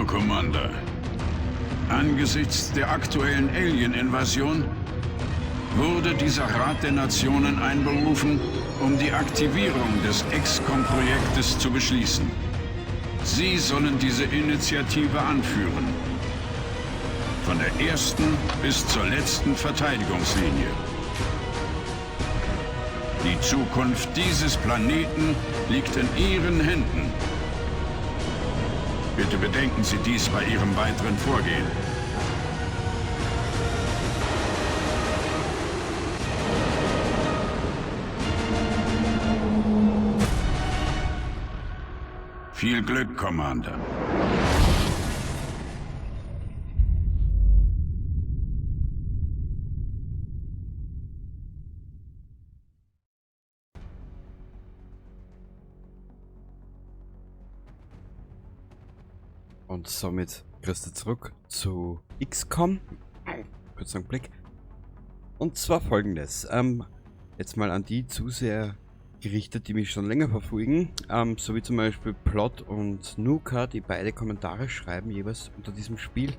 Commander. Angesichts der aktuellen Alien-Invasion wurde dieser Rat der Nationen einberufen, um die Aktivierung des XCOM-Projektes zu beschließen. Sie sollen diese Initiative anführen. Von der ersten bis zur letzten Verteidigungslinie. Die Zukunft dieses Planeten liegt in Ihren Händen. Bitte bedenken Sie dies bei Ihrem weiteren Vorgehen. Viel Glück, Commander. Und somit kriegst du zurück zu XCOM. Kurzer Blick. Und zwar folgendes. Jetzt mal an die Zuseher gerichtet, die mich schon länger verfolgen. So wie zum Beispiel Plot und Nuka, die beide Kommentare schreiben, jeweils unter diesem Spiel,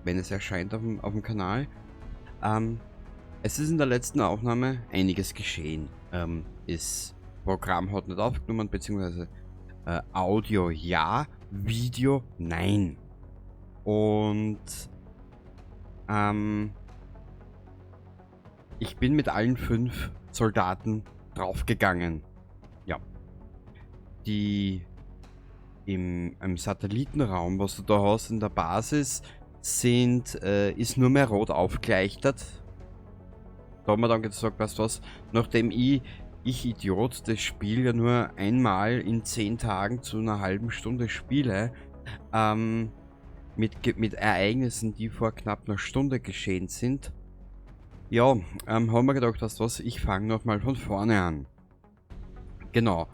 wenn es erscheint auf dem Kanal. Es ist in der letzten Aufnahme einiges geschehen. Das Programm hat nicht aufgenommen, beziehungsweise Audio ja, Video nein. Und ich bin mit allen 5 Soldaten draufgegangen. Ja. Die im Satellitenraum, was du da hast in der Basis, ist nur mehr rot aufgeleuchtet. Da haben wir dann gesagt, weißt du was, nachdem ich Idiot, das Spiel ja nur einmal in 10 Tagen zu einer halben Stunde spiele, mit Ereignissen, die vor knapp einer Stunde geschehen sind, haben wir gedacht, weißt du was, ich fange nochmal von vorne an. Genau.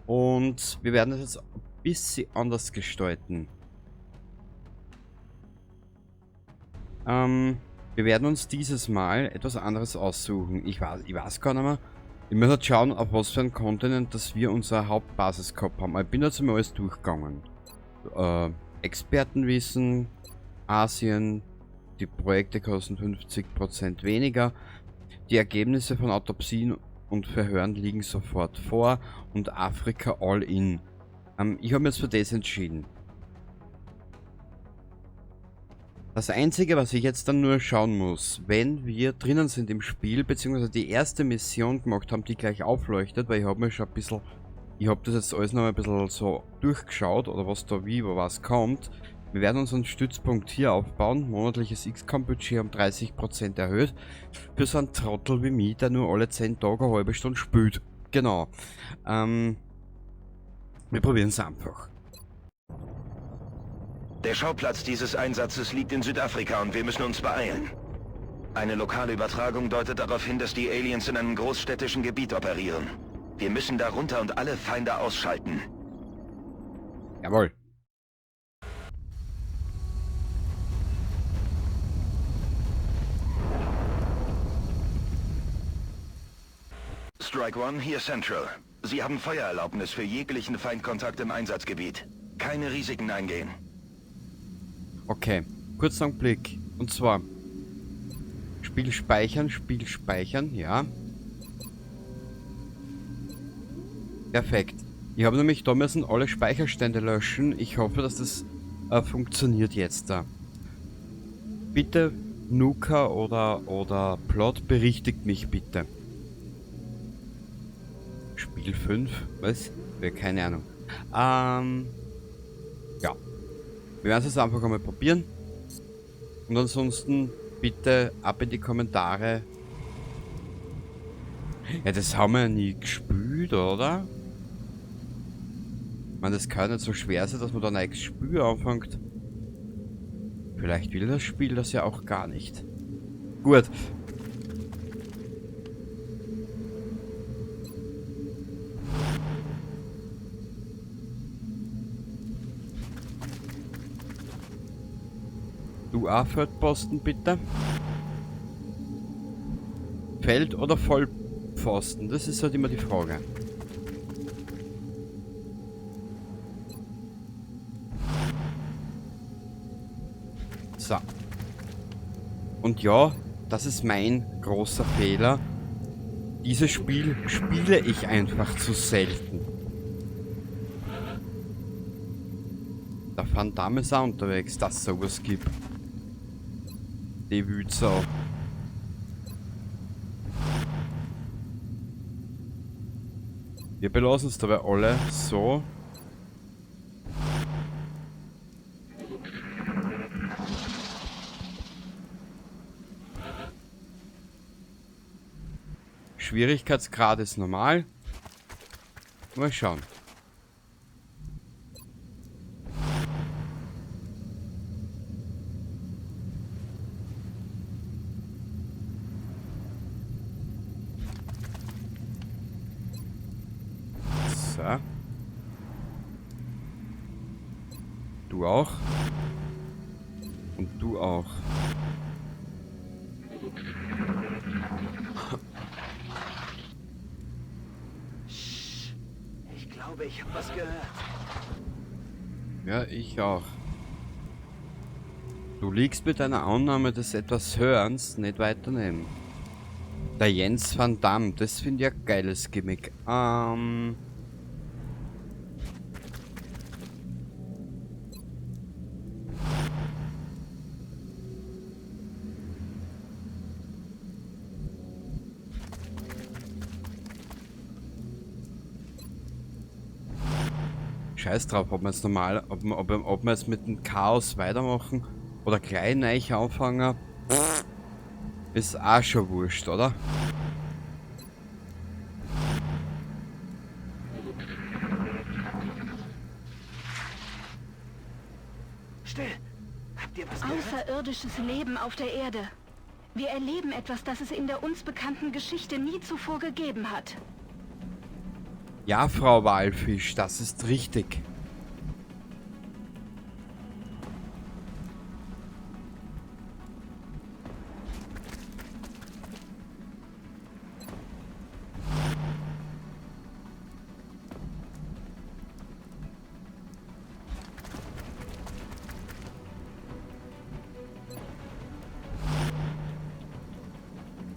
Und wir werden das jetzt ein bisschen anders gestalten. Wir werden uns dieses Mal etwas anderes aussuchen. Ich weiß gar nicht mehr. Ich muss halt schauen, auf was für einen Kontinent, dass wir unsere Hauptbasis gehabt haben. Ich bin jetzt mal alles durchgegangen. Expertenwissen, Asien, die Projekte kosten 50% weniger. Die Ergebnisse von Autopsien und Verhören liegen sofort vor und Afrika all in. Ich habe mich jetzt für das entschieden. Das Einzige, was ich jetzt dann nur schauen muss, wenn wir drinnen sind im Spiel, beziehungsweise die erste Mission gemacht haben, die gleich aufleuchtet, weil ich hab mir schon ein bisschen, ich hab das jetzt alles noch ein bisschen so durchgeschaut, oder was da wie, wo was kommt. Wir werden unseren Stützpunkt hier aufbauen, monatliches XCOM-Budget um 30% erhöht, für so einen Trottel wie mich, der nur alle 10 Tage eine halbe Stunde spielt. Genau. Wir probieren es einfach. Der Schauplatz dieses Einsatzes liegt in Südafrika und wir müssen uns beeilen. Eine lokale Übertragung deutet darauf hin, dass die Aliens in einem großstädtischen Gebiet operieren. Wir müssen da runter und alle Feinde ausschalten. Jawohl. Strike One, hier Central. Sie haben Feuererlaubnis für jeglichen Feindkontakt im Einsatzgebiet. Keine Risiken eingehen. Okay, kurzer Blick. Und zwar Spiel speichern, Spiel speichern, ja. Perfekt. Ich habe nämlich da müssen alle Speicherstände löschen. Ich hoffe, dass das funktioniert jetzt da. Bitte Nuka oder Plot, berichtigt mich bitte. Spiel 5? Was? Ja, keine Ahnung. Ja. Wir werden es jetzt einfach einmal probieren. Und ansonsten bitte ab in die Kommentare. Ja, das haben wir ja nie gespielt, oder? Ich meine, das kann nicht so schwer sein, dass man da ein neues Spiel anfängt. Vielleicht will das Spiel das ja auch gar nicht. Gut. Du auch Feldposten, bitte. Feld- oder Vollpfosten? Das ist halt immer die Frage. Und ja, das ist mein großer Fehler. Dieses Spiel spiele ich einfach zu selten. Der Van Damme ist auch unterwegs, dass es sowas gibt. Die Wütsau. Wir belassen es dabei alle so. Schwierigkeitsgrad ist normal. Mal schauen. So. Du auch. Und du auch. Ich glaube, ich habe was gehört. Ja, ich auch. Du liegst mit deiner Annahme des etwas Hörens nicht weiter daneben. Der Jens van Damme, das finde ich ein geiles Gimmick. Scheiß drauf, ob wir jetzt normal, ob, ob, ob wir jetzt mit dem Chaos weitermachen oder gleich neu anfangen, ist auch schon wurscht, oder? Still! Habt ihr was gehört? Außerirdisches Leben auf der Erde. Wir erleben etwas, das es in der uns bekannten Geschichte nie zuvor gegeben hat. Ja, Frau Walfisch, das ist richtig.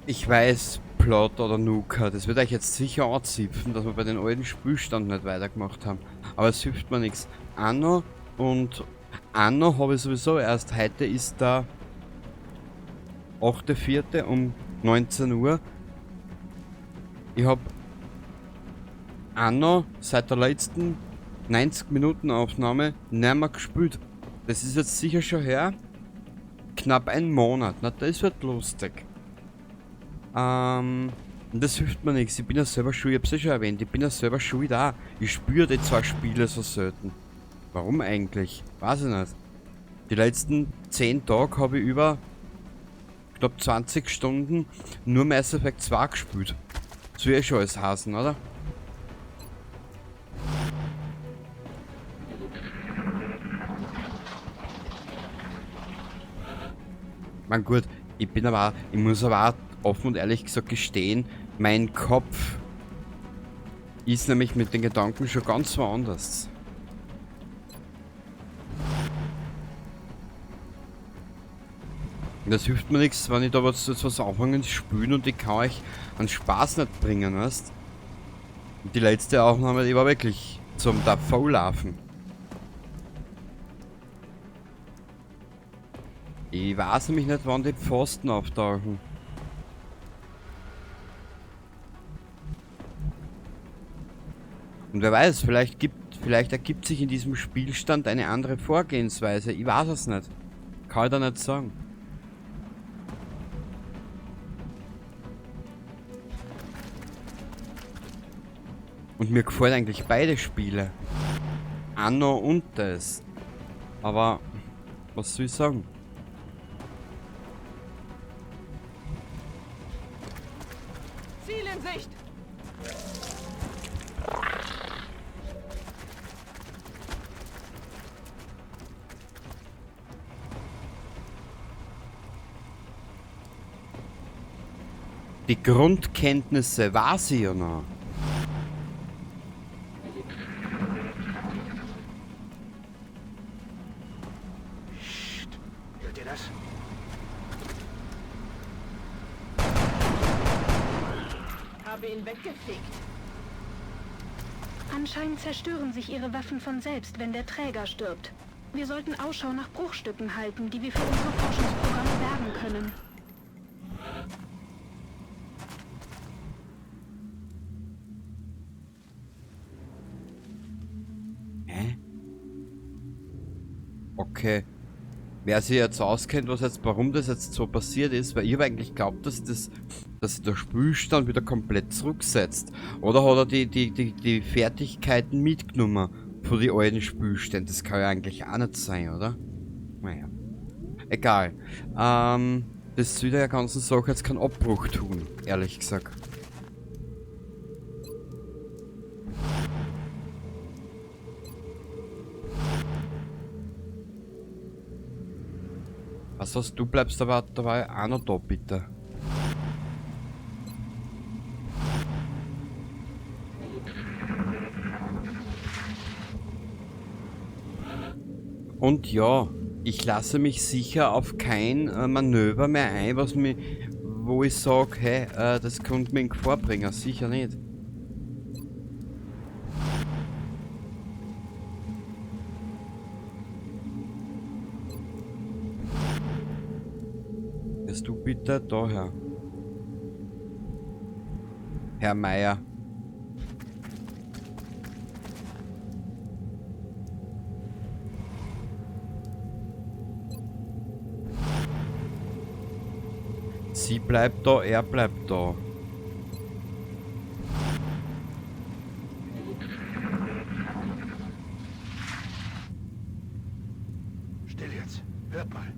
Ich weiß, Plot oder Nuka, das wird euch jetzt sicher anzipfen, dass wir bei den alten Spielstand nicht weitergemacht haben. Aber es hilft mir nichts. Anno und Anno habe ich sowieso erst. Heute ist der 8.4. um 19 Uhr. Ich hab Anno seit der letzten 90 Minuten Aufnahme nicht mehr gespielt. Das ist jetzt sicher schon her. Knapp ein Monat. Na, das wird lustig. Und das hilft mir nichts. Ich bin ja selber schuld, ich hab's ja schon erwähnt, ich bin ja selber schuld da. Ich spüre die zwei Spiele so selten. Warum eigentlich? Weiß ich nicht. Die letzten 10 Tage habe ich über, ich glaub, 20 Stunden nur Mass Effect 2 gespielt. Das will eh schon alles heißen, oder? Man gut, ich bin aber auch, ich muss aber auch offen und ehrlich gesagt gestehen, mein Kopf ist nämlich mit den Gedanken schon ganz woanders. Und das hilft mir nichts, wenn ich da jetzt was anfange zu spielen und ich kann euch einen Spaß nicht bringen, weißt? Und die letzte Aufnahme, die war wirklich zum Davonlaufen. Ich weiß nämlich nicht, wann die Pfosten auftauchen. Und wer weiß, vielleicht ergibt sich in diesem Spielstand eine andere Vorgehensweise. Ich weiß es nicht. Kann ich da nicht sagen. Und mir gefallen eigentlich beide Spiele. Anno und das. Aber, was soll ich sagen? Ziel in Sicht! Die Grundkenntnisse weiß ich ja noch. Psst. Hört ihr das? Habe ihn weggefegt. Anscheinend zerstören sich ihre Waffen von selbst, wenn der Träger stirbt. Wir sollten Ausschau nach Bruchstücken halten, die wir für unsere Forschungsprogramme bergen können. Hä? Okay. Wer sich jetzt auskennt, was jetzt, warum das jetzt so passiert ist, weil ich habe eigentlich geglaubt, dass das, dass sich der Spielstand wieder komplett zurücksetzt. Oder hat er die Fertigkeiten mitgenommen von den alten Spielständen? Das kann ja eigentlich auch nicht sein, oder? Naja. Egal. Das soll der ganzen Sache jetzt keinen Abbruch tun, ehrlich gesagt. Was hast du, bleibst aber dabei auch noch da, bitte. Und ja, ich lasse mich sicher auf kein Manöver mehr ein, was mir, wo ich sag, hey, das könnte mir in Gefahr bringen, sicher nicht. Gehst du bitte daher? Herr Meier. Sie bleibt da, er bleibt da. Still jetzt. Hört mal.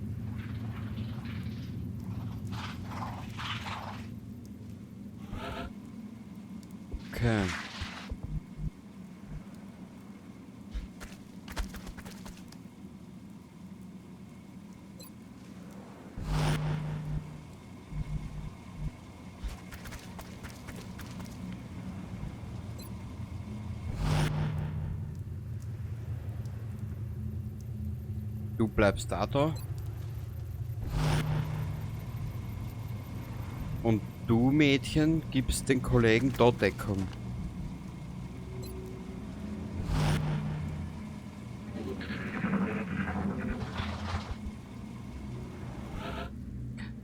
Okay. Du bleibst da. Und du, Mädchen, gibst den Kollegen da Deckung.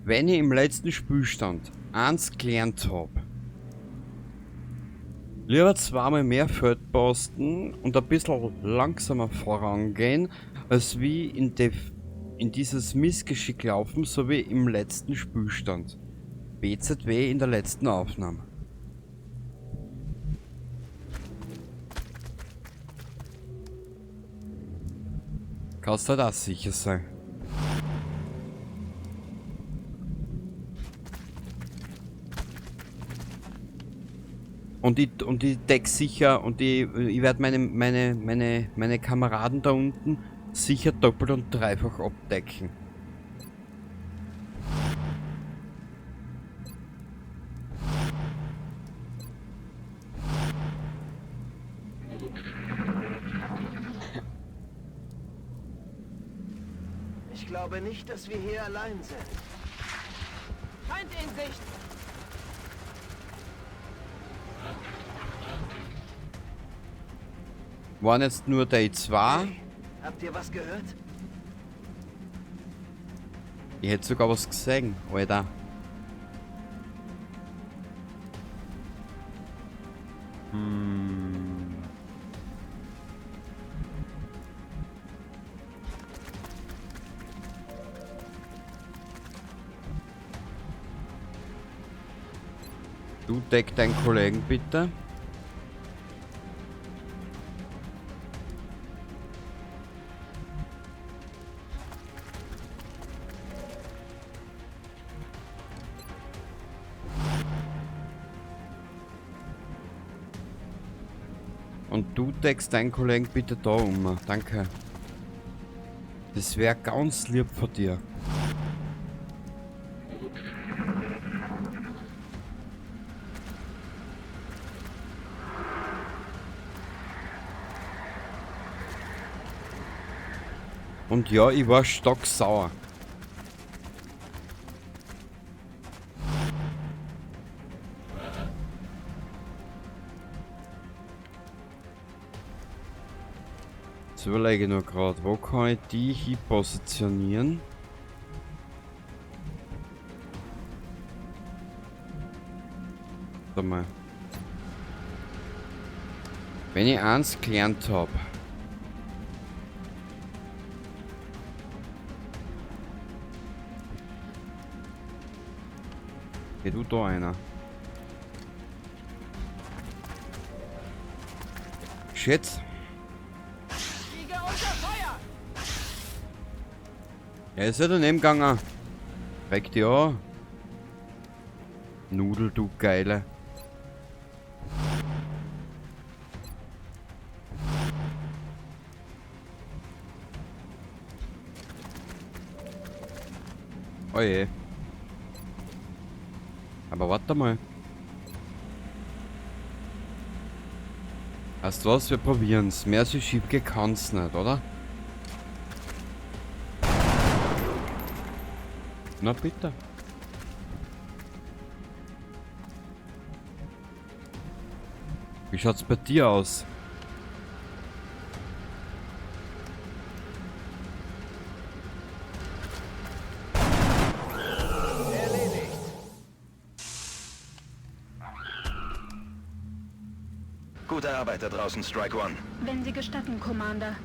Wenn ich im letzten Spielstand eins gelernt hab, lieber zweimal mehr Feldposten und ein bisschen langsamer vorangehen, als wie in dieses Missgeschick laufen, so wie im letzten Spielstand. BZW in der letzten Aufnahme. Kannst du das sicher sein? Und ich deck sicher und ich werd meine Kameraden da unten sicher doppelt und dreifach abdecken. Ich glaube nicht, dass wir hier allein sind. Feind in Sicht! Waren jetzt nur die zwei? Hey, habt ihr was gehört? Ich hätte sogar was gesehen, Alter. Du deck deinen Kollegen bitte. Und du deckst deinen Kollegen bitte da um. Danke. Das wär ganz lieb von dir. Und ja, ich war stocksauer. Jetzt überlege ich nur gerade, wo kann ich die hier positionieren? Warte mal. Wenn ich eins gelernt habe. Geh du da einer. Shit. Er ist ja daneben gegangen. Reg dich an. Nudel, du Geile. Oh je. Aber warte mal. Weißt du was? Wir probieren's. Mehr so schief geht kann's nicht, oder? Na bitte. Wie schaut's bei dir aus? Erledigt. Gute Arbeit da draußen, Strike One. Wenn Sie gestatten, Commander.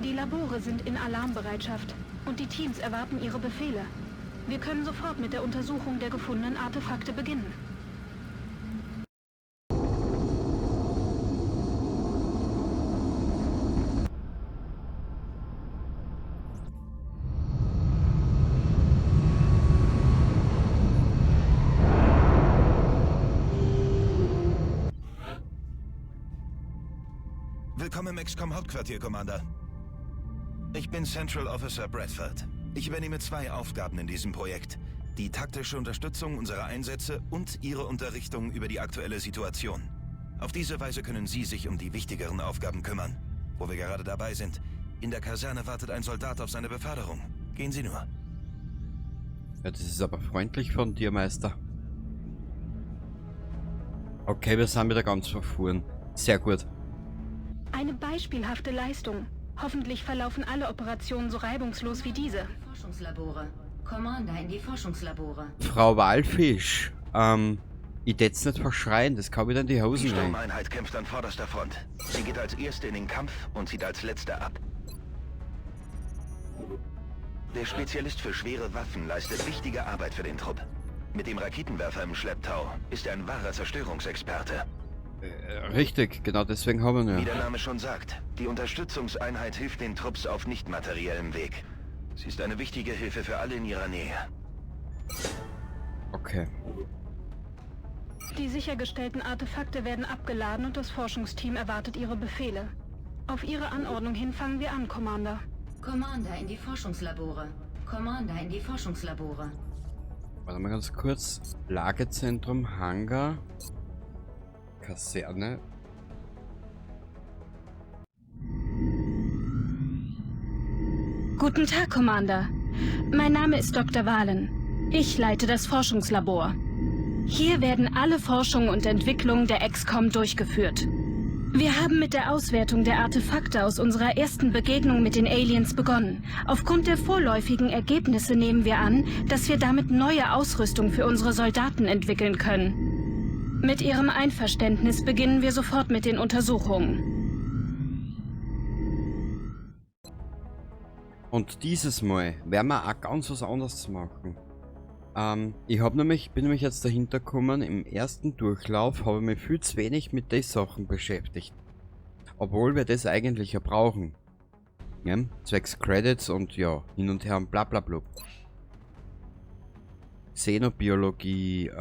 Die Labore sind in Alarmbereitschaft und die Teams erwarten Ihre Befehle. Wir können sofort mit der Untersuchung der gefundenen Artefakte beginnen. Willkommen im XCOM-Hauptquartier, Commander. Ich bin Central Officer Bradford. Ich übernehme zwei Aufgaben in diesem Projekt. Die taktische Unterstützung unserer Einsätze und Ihre Unterrichtung über die aktuelle Situation. Auf diese Weise können Sie sich um die wichtigeren Aufgaben kümmern. Wo wir gerade dabei sind. In der Kaserne wartet ein Soldat auf seine Beförderung. Gehen Sie nur. Ja, das ist aber freundlich von dir, Meister. Okay, wir sind wieder ganz verfuhren. Sehr gut. Eine beispielhafte Leistung. Hoffentlich verlaufen alle Operationen so reibungslos wie diese. Forschungslabore. Commander in die Forschungslabore. Frau Walfisch, ich tät's nicht verschreien, das kann wieder in die Hosen Die rein. Sturmeinheit kämpft an vorderster Front. Sie geht als Erste in den Kampf und zieht als Letzte ab. Der Spezialist für schwere Waffen leistet wichtige Arbeit für den Trupp. Mit dem Raketenwerfer im Schlepptau ist er ein wahrer Zerstörungsexperte. Richtig, genau deswegen haben wir ihn ja. Wie der Name schon sagt, die Unterstützungseinheit hilft den Trupps auf nicht materiellem Weg. Sie ist eine wichtige Hilfe für alle in ihrer Nähe. Okay. Die sichergestellten Artefakte werden abgeladen und das Forschungsteam erwartet ihre Befehle. Auf ihre Anordnung hin fangen wir an, Commander. Commander in die Forschungslabore. Commander in die Forschungslabore. Warte mal ganz kurz. Lagezentrum, Hangar, Kaserne. Guten Tag, Commander. Mein Name ist Dr. Vahlen. Ich leite das Forschungslabor. Hier werden alle Forschungen und Entwicklungen der XCOM durchgeführt. Wir haben mit der Auswertung der Artefakte aus unserer ersten Begegnung mit den Aliens begonnen. Aufgrund der vorläufigen Ergebnisse nehmen wir an, dass wir damit neue Ausrüstung für unsere Soldaten entwickeln können. Mit Ihrem Einverständnis beginnen wir sofort mit den Untersuchungen. Und dieses Mal werden wir auch ganz was anderes machen. Ich bin nämlich jetzt dahinter gekommen, im ersten Durchlauf habe ich mich viel zu wenig mit den Sachen beschäftigt. Obwohl wir das eigentlich ja brauchen. Ja? Zwecks Credits und ja, hin und her und bla bla bla. Xenobiologie,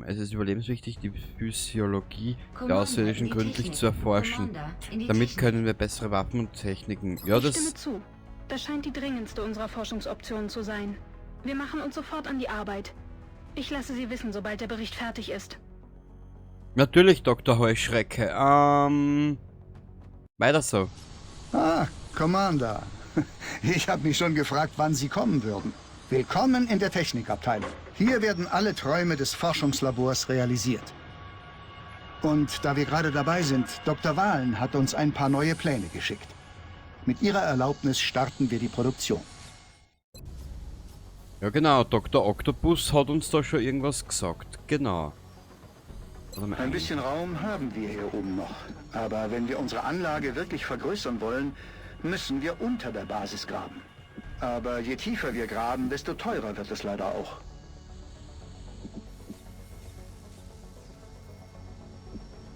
es ist überlebenswichtig, die Physiologie der Commander, Außerirdischen in die gründlich Technik. zu erforschen. Commander, in die Damit Technik. können wir bessere Waffen und Techniken. Ja, Ich das stimme zu. Das scheint die dringendste unserer Forschungsoptionen zu sein. Wir machen uns sofort an die Arbeit. Ich lasse Sie wissen, sobald der Bericht fertig ist. Natürlich, Doktor Heuschrecke. Weiter so. Ah, Commander. Ich hab mich schon gefragt, wann Sie kommen würden. Willkommen in der Technikabteilung. Hier werden alle Träume des Forschungslabors realisiert. Und da wir gerade dabei sind, Doktor Vahlen hat uns ein paar neue Pläne geschickt. Mit Ihrer Erlaubnis starten wir die Produktion. Ja genau, Dr. Octopus hat uns da schon irgendwas gesagt. Genau. Ein bisschen Raum haben wir hier oben noch. Aber wenn wir unsere Anlage wirklich vergrößern wollen, müssen wir unter der Basis graben. Aber je tiefer wir graben, desto teurer wird es leider auch.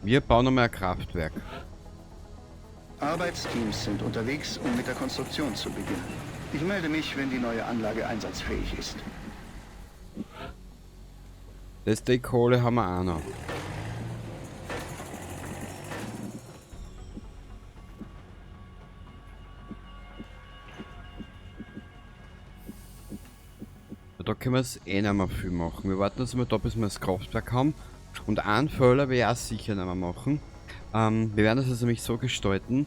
Wir bauen nochmal ein Kraftwerk. Arbeitsteams sind unterwegs, um mit der Konstruktion zu beginnen. Ich melde mich, wenn die neue Anlage einsatzfähig ist. Das die Kohle haben wir auch noch. Da können wir es eh nicht mehr viel machen. Wir warten jetzt mal da, bis wir das Kraftwerk haben. Und einen Fehler will ich auch sicher nicht mehr machen. Wir werden das jetzt nämlich so gestalten,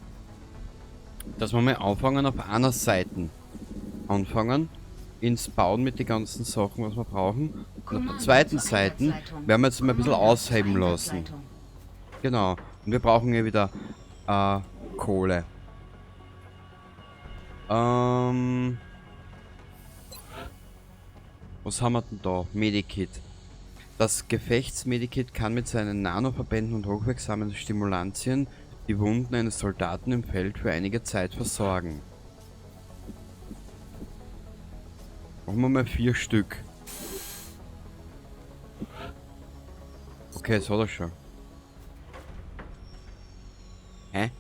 dass wir mal anfangen auf einer Seite. Anfangen ins Bauen mit den ganzen Sachen, was wir brauchen. Und auf der zweiten Seite werden wir jetzt mal ein bisschen ausheben lassen. Genau. Und wir brauchen hier wieder Kohle. Was haben wir denn da? Medikit. Das Gefechtsmedikit kann mit seinen Nanoverbänden und hochwirksamen Stimulantien die Wunden eines Soldaten im Feld für einige Zeit versorgen. Machen wir mal 4 Stück. Okay, das hat er schon. Hä?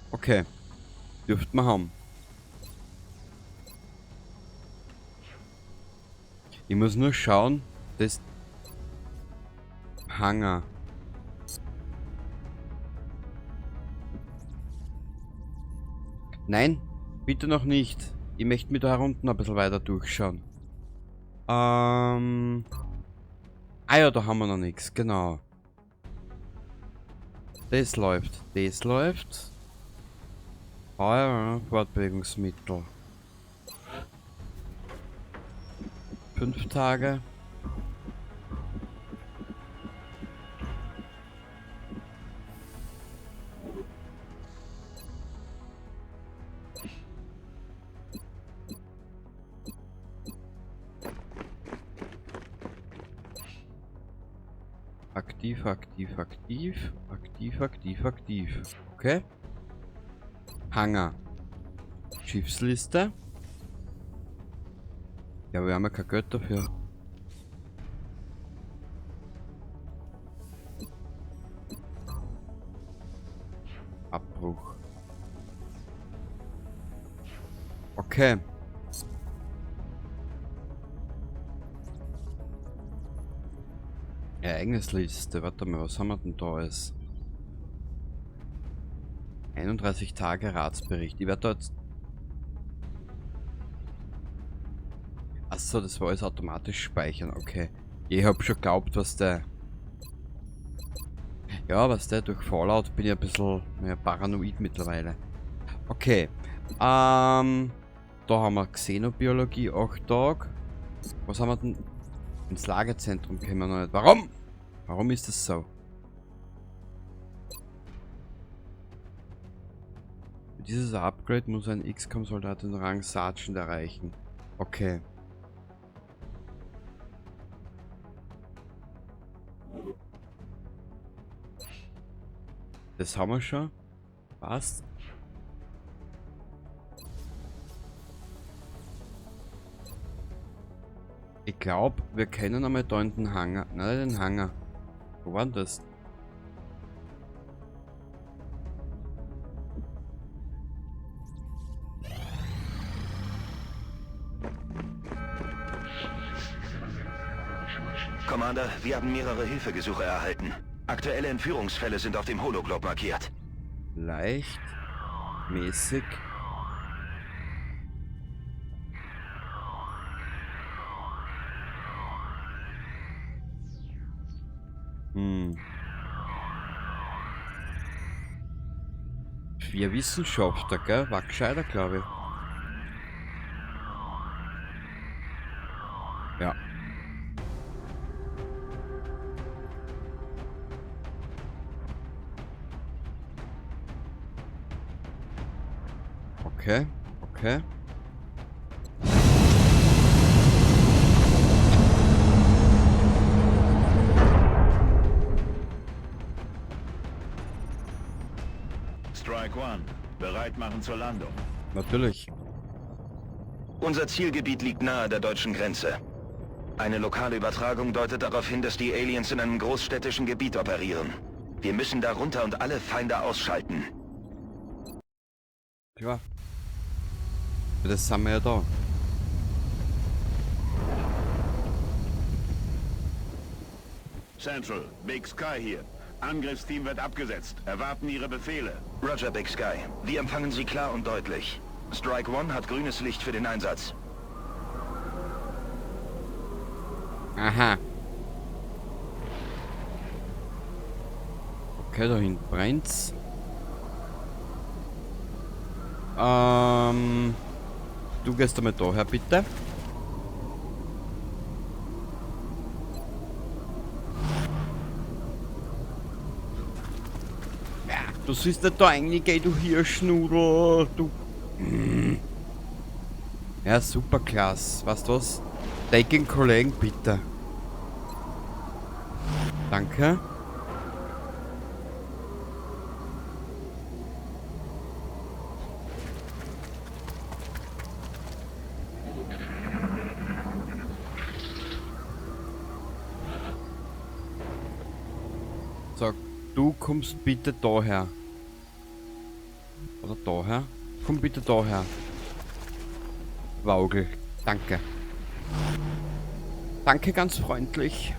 Okay. Dürften wir haben. Ich muss nur schauen, das Hangar. Nein, bitte noch nicht. Ich möchte mir da unten ein bisschen weiter durchschauen. Ah ja, da haben wir noch nichts, genau. Das läuft, das läuft. Ah ja, Fortbewegungsmittel. 5 Tage. Aktiv, aktiv, aktiv. Aktiv, aktiv, aktiv. Okay. Hangar. Schiffsliste. Ja, wir haben ja kein Geld dafür. Abbruch. Okay. Ereignisliste. Warte mal, was haben wir denn da alles? 31 Tage Ratsbericht. Ich werde da jetzt... Achso, das war alles automatisch speichern. Okay. Ich hab schon geglaubt, was der... Ja, was der durch Fallout bin ich ein bisschen mehr paranoid mittlerweile. Okay. Da haben wir Xenobiologie, 8 Tage. Was haben wir denn? Ins Lagerzentrum können wir noch nicht. Warum? Warum ist das so? Für dieses Upgrade muss ein XCOM-Soldat den Rang Sergeant erreichen. Okay. Das haben wir schon. Passt. Ich glaub, wir können einmal da in den Hangar. Nein, den Hangar. Wo war denn das? Commander, wir haben mehrere Hilfegesuche erhalten. Aktuelle Entführungsfälle sind auf dem Hologlobe markiert. Leicht, mäßig. 4 Wissenschaftler, gell? War gescheiter, glaub ich. Ja. Okay, okay. Strike One. Bereit machen zur Landung. Natürlich. Unser Zielgebiet liegt nahe der deutschen Grenze. Eine lokale Übertragung deutet darauf hin, dass die Aliens in einem großstädtischen Gebiet operieren. Wir müssen da runter und alle Feinde ausschalten. Klar. Das sind wir ja da. Central, Big Sky hier. Angriffsteam wird abgesetzt. Erwarten Ihre Befehle. Roger, Big Sky. Wir empfangen Sie klar und deutlich. Strike One hat grünes Licht für den Einsatz. Aha. Okay, da hinten brennt's. Du gehst einmal daher, bitte. Ja, du siehst nicht da reingehen, du Hirschnudel. Du. Ja, super klasse. Weißt du was? Deck den Kollegen, bitte. Danke. So, du kommst bitte daher. Oder daher? Komm bitte daher. Waugel. Danke. Danke ganz freundlich.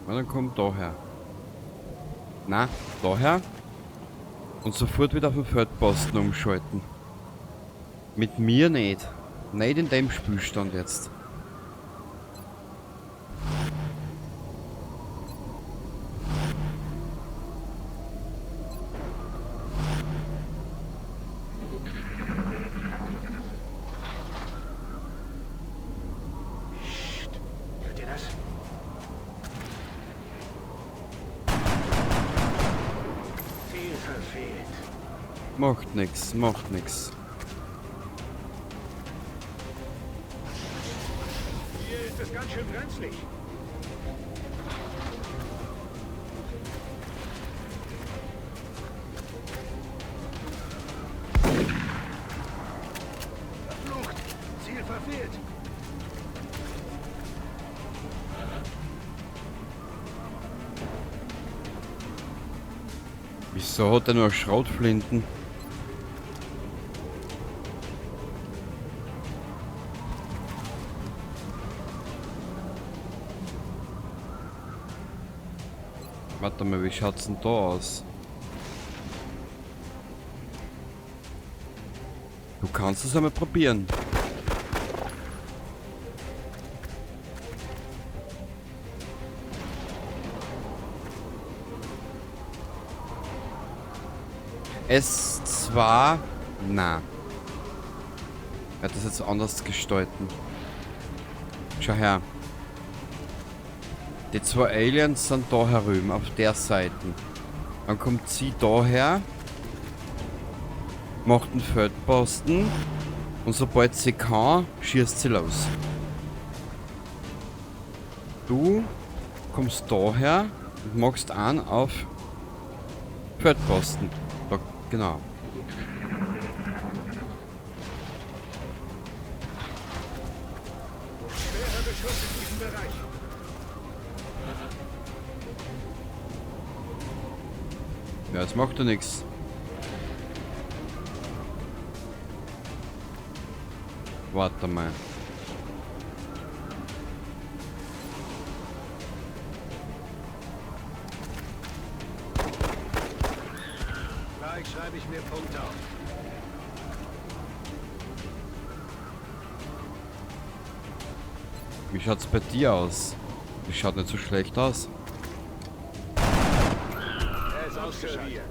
Na, dann kommt daher. Na, daher. Und sofort wieder auf den Feldposten umschalten. Mit mir nicht. Nicht in dem Spielstand jetzt. Psst. Hört ihr das? Ziel verfehlt. Macht nix, macht nix. Hier ist es ganz schön brenzlig. Verflucht! Ziel verfehlt! Wieso hat er nur Schrotflinten? Warte mal, wie schaut's denn da aus? Du kannst es einmal probieren. S2, na. Ich werde das jetzt anders gestalten. Schau her. Die zwei Aliens sind da herüben, auf der Seite. Dann kommt sie daher, macht einen Feldposten und sobald sie kann, schießt sie los. Du kommst daher und machst einen auf Feldposten. Da, genau. Schwerer Beschuss in diesem Bereich. Ja, das macht ja nix. Warte mal. Zeug schreibe ich mir Punkte auf. Wie schaut's bei dir aus? Das schaut nicht so schlecht aus. Er ist ausgeschaltet.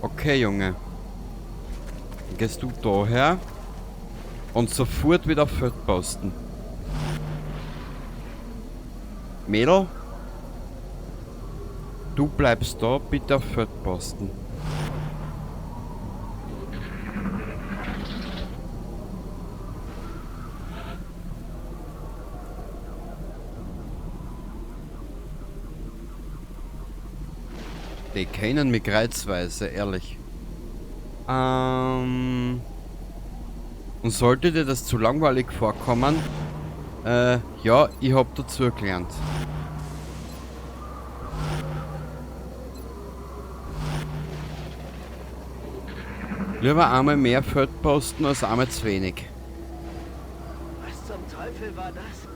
Okay, Junge. Dann gehst du daher und sofort wieder auf Feldposten. Mädel, du bleibst da, bitte auf Feldposten. Die kennen mich kreuzweise, ehrlich. Und sollte dir das zu langweilig vorkommen, ja, ich hab dazu gelernt. Lieber einmal mehr Feldposten als einmal zu wenig. Was zum Teufel war das?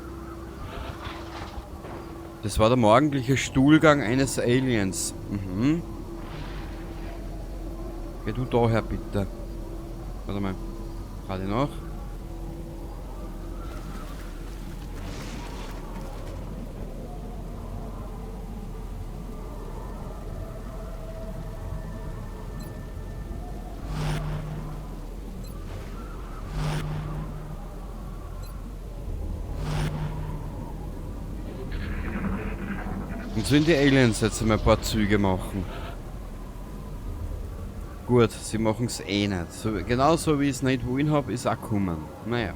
Das war der morgendliche Stuhlgang eines Aliens. Mhm. Geh du daher bitte. Warte mal. Gerade noch. Und sollen die Aliens jetzt einmal ein paar Züge machen? Gut, sie machen's eh nicht. So, genauso wie ich's nicht wollen hab, ist auch gekommen. Naja.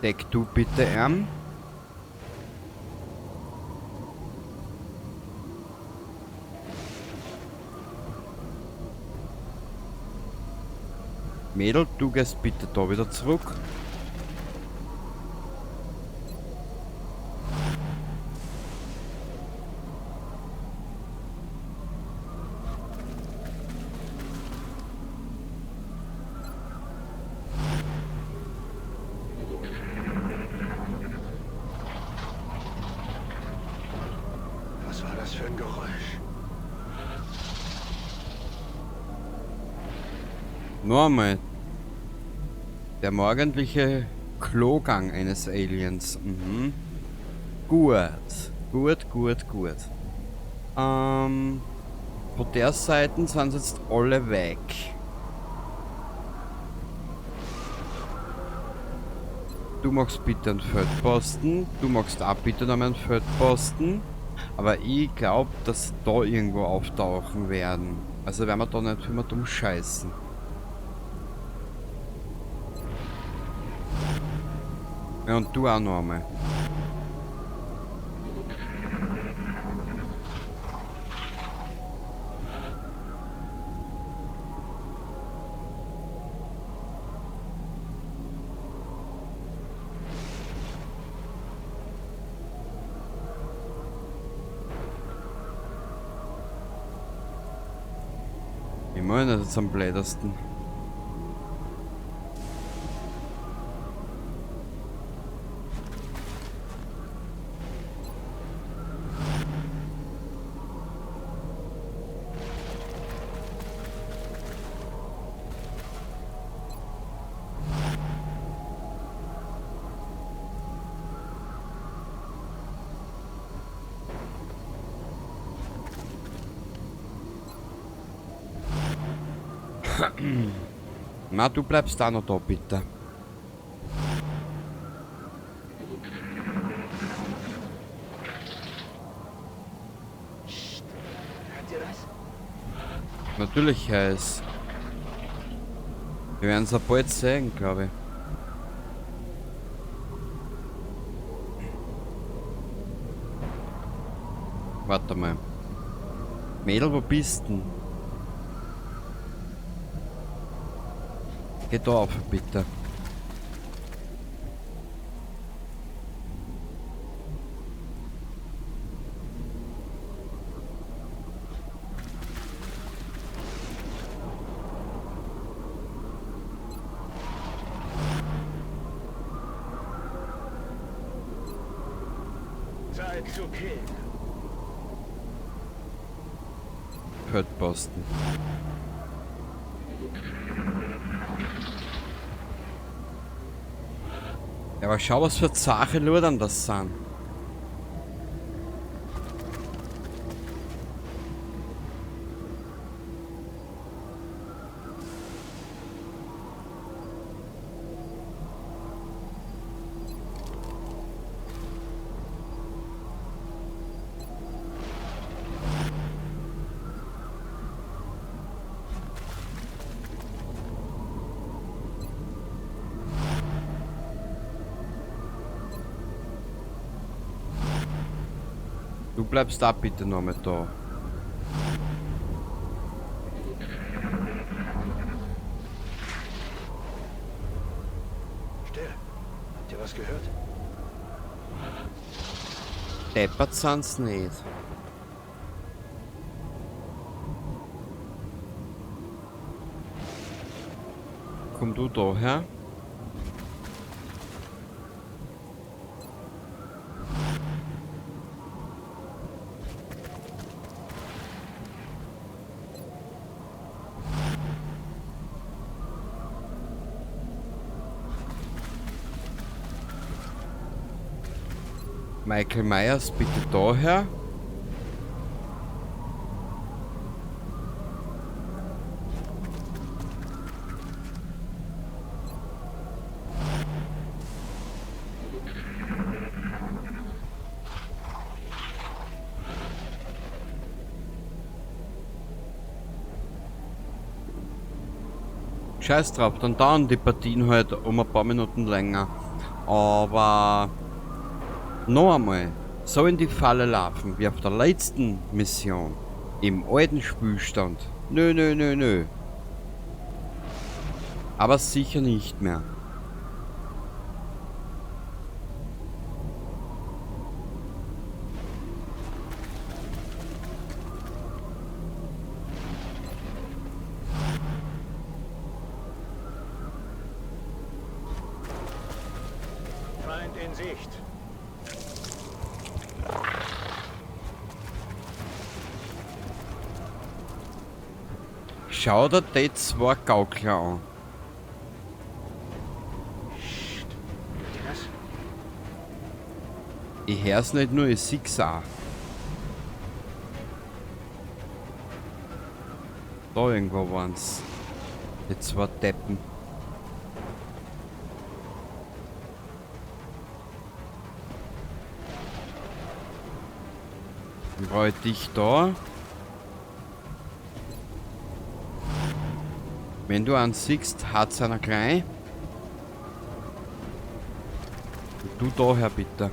Deck du bitte an. Mädel, du gehst bitte da wieder zurück. Was war das für ein Geräusch? Nochmal. Der morgendliche Klogang eines Aliens. Mhm. Gut. Gut, gut, gut. Von der Seite sind jetzt alle weg. Du machst bitte einen Feldposten. Du machst auch bitte noch einen Feldposten. Aber ich glaub, dass sie da irgendwo auftauchen werden. Also werden wir da nicht immer dumm scheißen. Ja, und du auch noch einmal. Ich meine, das ist am blödesten. Na, du bleibst da noch da, bitte. Psst. Hört ihr das? Natürlich heiß. Wir werden's ja bald sehen, glaub ich. Warte mal. Mädel, wo bist denn? Geh da auf, bitte. Bereit zu killen. Feldposten. Ja, aber schau, was für zache Lurdern das sind. Du bleibst da bitte noch mit da. Still. Habt ihr was gehört? Deppert sind's nicht. Komm du da her. Michael Myers, bitte daher. Scheiß drauf, dann dauern die Partien halt um ein paar Minuten länger. Aber noch einmal, so in die Falle laufen wie auf der letzten Mission im alten Spielstand. Nö, nö, nö, nö. Aber sicher nicht mehr. Feind in Sicht. Schau dir die zwei Gaukler an. Ich hör's nicht nur, ich seh's auch. Da irgendwo waren's. Die zwei Deppen. Dann brauche ich dich da. Wenn du einen siehst, hat's einer klein. Und du daher bitte.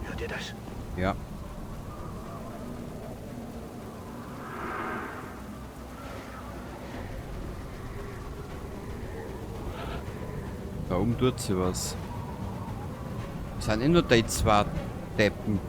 Hört ihr das? Ja. Da oben tut sie was. Es sind eh nur die zwei Deppen.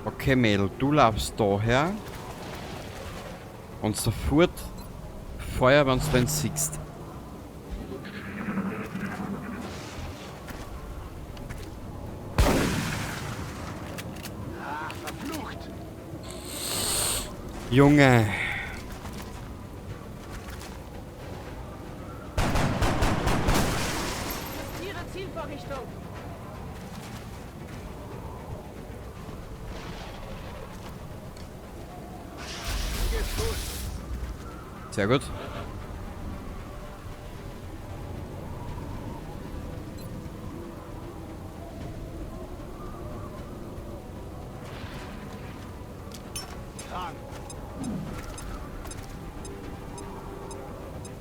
Okay, Mädel, du laufst daher. Und sofort Feuer, wenn du den siehst. Ah, verflucht! Junge! Ihre Zielvorrichtung! Sehr gut.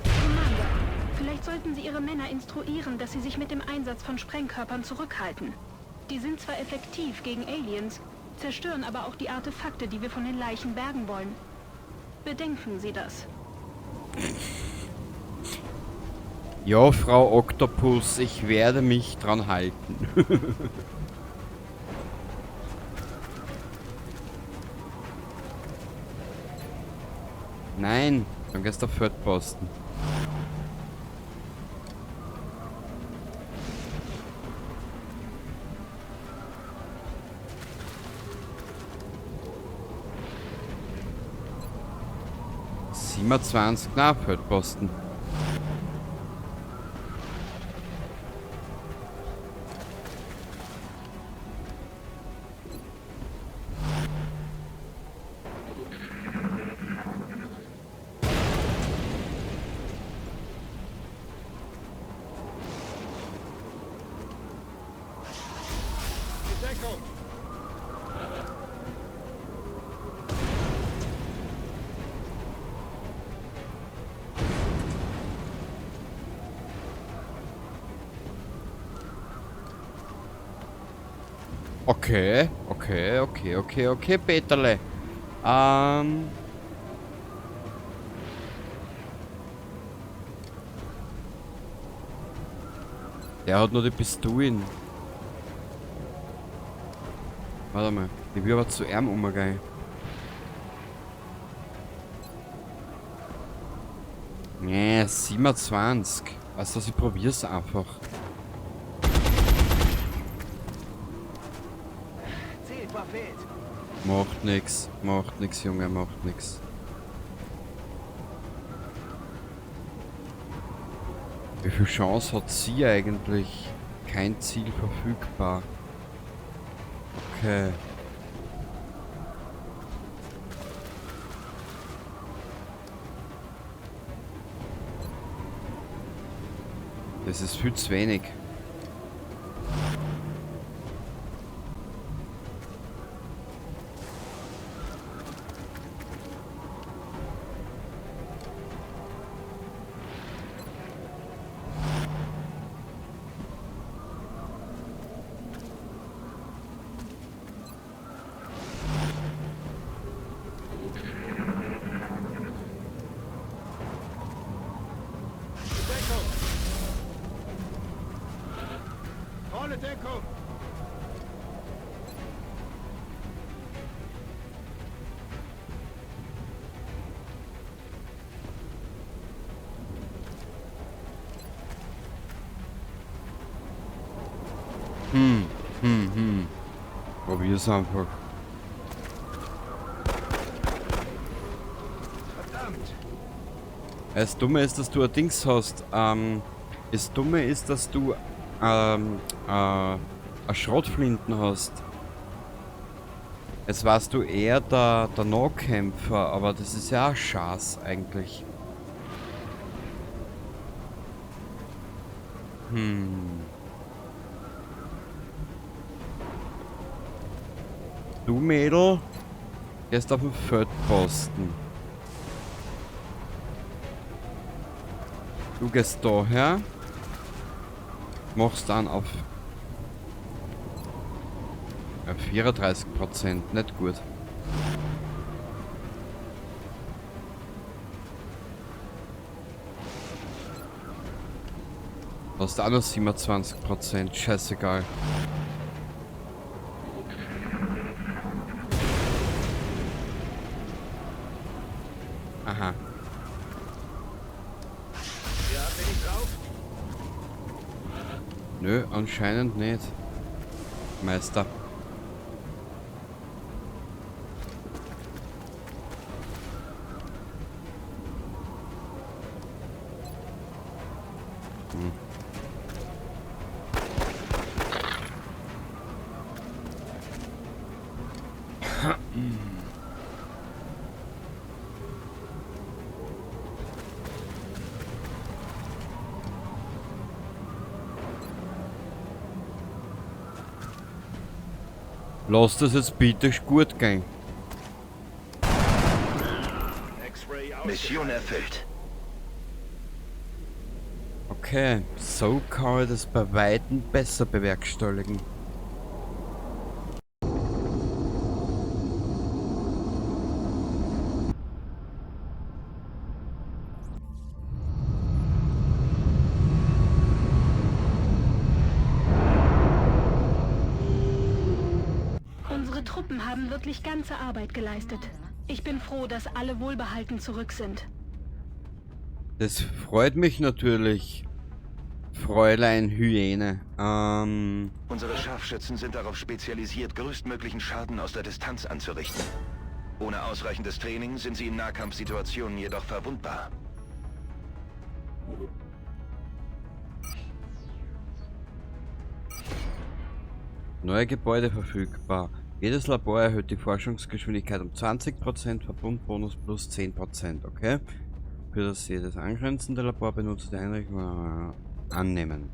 Commander, vielleicht sollten Sie Ihre Männer instruieren, dass sie sich mit dem Einsatz von Sprengkörpern zurückhalten. Die sind zwar effektiv gegen Aliens, zerstören aber auch die Artefakte, die wir von den Leichen bergen wollen. Bedenken Sie das. Ja, Frau Oktopus, ich werde mich dran halten. Nein, dann gehst du auf Feldposten. ...27, na, Feldposten. Okay, okay, okay, okay, okay, Peterle. Der hat nur die Pistolen. Warte mal, ich will aber zu ihm umgehen. Nee, 27. Weißt du was, ich probier's einfach. Macht nix, Junge, macht nix. Wie viel Chance hat sie eigentlich? Kein Ziel verfügbar. Okay. Das ist viel zu wenig. Probier's einfach. Verdammt. Das Dumme ist, dass du ein Dings hast. Das Dumme ist, dass du eine Schrotflinten hast. Jetzt warst du eher der Nahkämpfer, aber das ist ja auch Schaß eigentlich. Du Mädel, gehst auf den Feldposten. Du gehst daher, machst dann auf 34%, nicht gut. Hast auch noch 27%, scheißegal. Aha. Ja, bin ich drauf? Nö, anscheinend nicht. Meister. Lass das jetzt bitte gut gehen. Mission erfüllt. Okay, so kann ich das bei weitem besser bewerkstelligen. haben wirklich ganze Arbeit geleistet. Ich bin froh, dass alle wohlbehalten zurück sind. Das freut mich natürlich, Fräulein Hyäne. Unsere Scharfschützen sind darauf spezialisiert, größtmöglichen Schaden aus der Distanz anzurichten. Ohne ausreichendes Training sind sie in Nahkampfsituationen jedoch verwundbar. Neue Gebäude verfügbar. Jedes Labor erhöht die Forschungsgeschwindigkeit um 20%, Verbundbonus plus 10%, okay? Für das jedes angrenzende Labor benutzt die Einrichtung annehmen.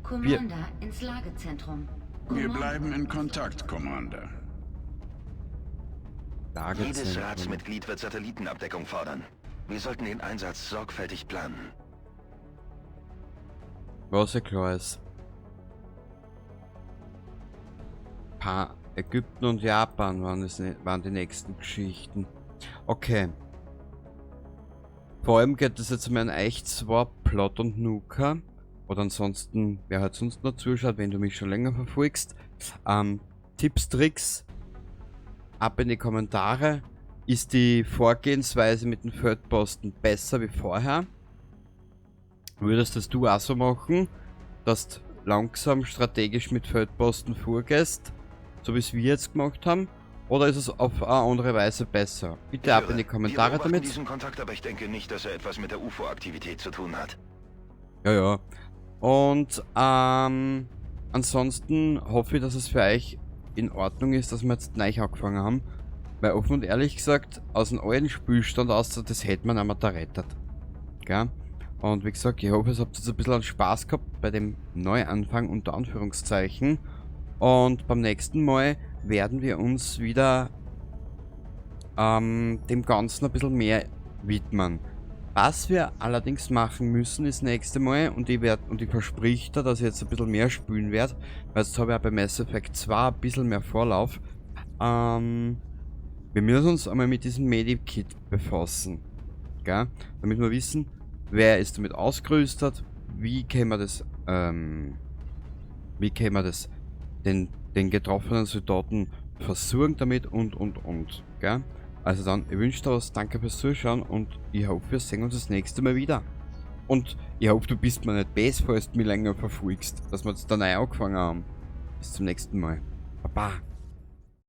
Commander ins Lagezentrum. Wir bleiben in Kontakt, Commander. Lagezentrum. Jedes Ratsmitglied wird Satellitenabdeckung fordern. Wir sollten den Einsatz sorgfältig planen. Was ja klar ist. Ägypten und Japan waren die nächsten Geschichten. Okay. Vor allem geht es jetzt um einen Echt-Swap, Plot und Nuka. Oder ansonsten, wer halt sonst noch zuschaut, wenn du mich schon länger verfolgst. Tipps, Tricks, ab in die Kommentare. Ist die Vorgehensweise mit dem Feldposten besser wie vorher? Würdest das du auch so machen, dass du langsam strategisch mit Feldposten vorgehst, so wie es wir jetzt gemacht haben? Oder ist es auf eine andere Weise besser? Bitte ab in die Kommentare Wir beobachten damit. diesen Kontakt, aber ich denke nicht, dass er etwas mit der UFO-Aktivität zu tun hat. Ja, ja. Und ansonsten hoffe ich, dass es für euch in Ordnung ist, dass wir jetzt neu angefangen haben. Weil offen und ehrlich gesagt, aus dem alten Spielstand aus, das hätte man einmal da rettet. Gell? Und wie gesagt, ich hoffe, es habt jetzt ein bisschen Spaß gehabt bei dem Neuanfang unter Anführungszeichen. Und beim nächsten Mal werden wir uns wieder dem Ganzen ein bisschen mehr widmen. Was wir allerdings machen müssen, ist nächste Mal, und ich versprich da, dass ich jetzt ein bisschen mehr spielen werd, weil jetzt habe ich auch bei Mass Effect 2 ein bisschen mehr Vorlauf. Wir müssen uns einmal mit diesem Medikit befassen, gell? Damit wir wissen, wer ist damit ausgerüstet, wie können wir das, den getroffenen Soldaten versorgen damit und, gell? Also dann, ich wünsche dir was, danke fürs Zuschauen und ich hoffe, wir sehen uns das nächste Mal wieder. Und ich hoffe, du bist mir nicht böse, falls du mich länger verfolgst, dass wir jetzt da neu angefangen haben. Bis zum nächsten Mal. Baba.